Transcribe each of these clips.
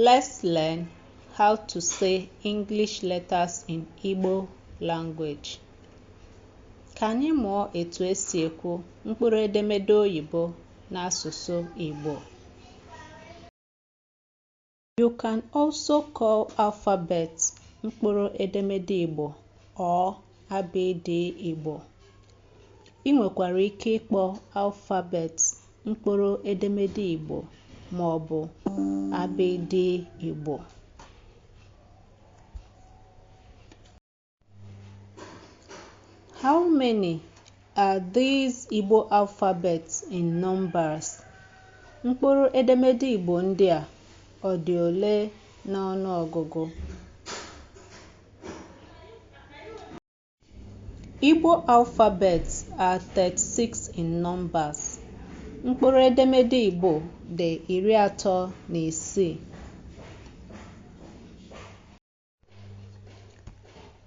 Let's learn how to say English letters in Igbo language. Ka anyị mụọ etu esi ekwu mkpụrụ edemede oyibo n'asụsụ Igbo. You can also call alphabets mkpụrụ edemede Igbo or abịdịị Igbo. Ị nwekwara ike ịkpọ alphabets mkpụrụ edemede Igbo ma ọ bụ abịdịị Igbo. How many are these Igbo alphabets in numbers? Mkpụrụ edemede Igbo ndị a ọ dị ole n'ọnụọgụgụ? Igbo alphabets are 36 in numbers. Mkpụrụ edemede Igbo dị 36.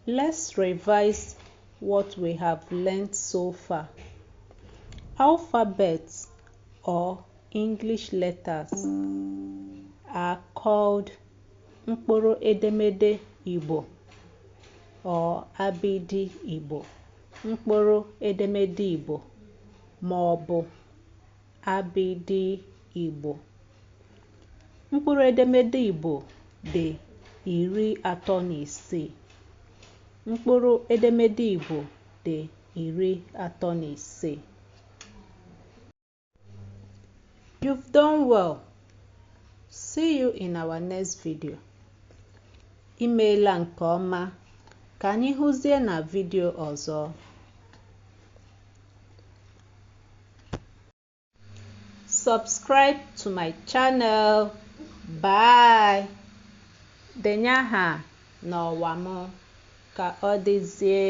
Let's revise what we have learnt so far. Alphabets or English letters are called mkpụrụ edemede Igbo or abịdịị Igbo, mkpụrụ edemede Igbo ma ọ bụ abịdịị Igbo. Mkpụrụ edemede Igbo dị 36. Mkpụrụ edemede Igbo dị 36. You've done well. See you in our next video. I meela nke ọma. Ka anyị hụzie na vidio ọzọ. Subscribe to my channel. Bye. Denye aha n'ọwa m ka ọ dịzie.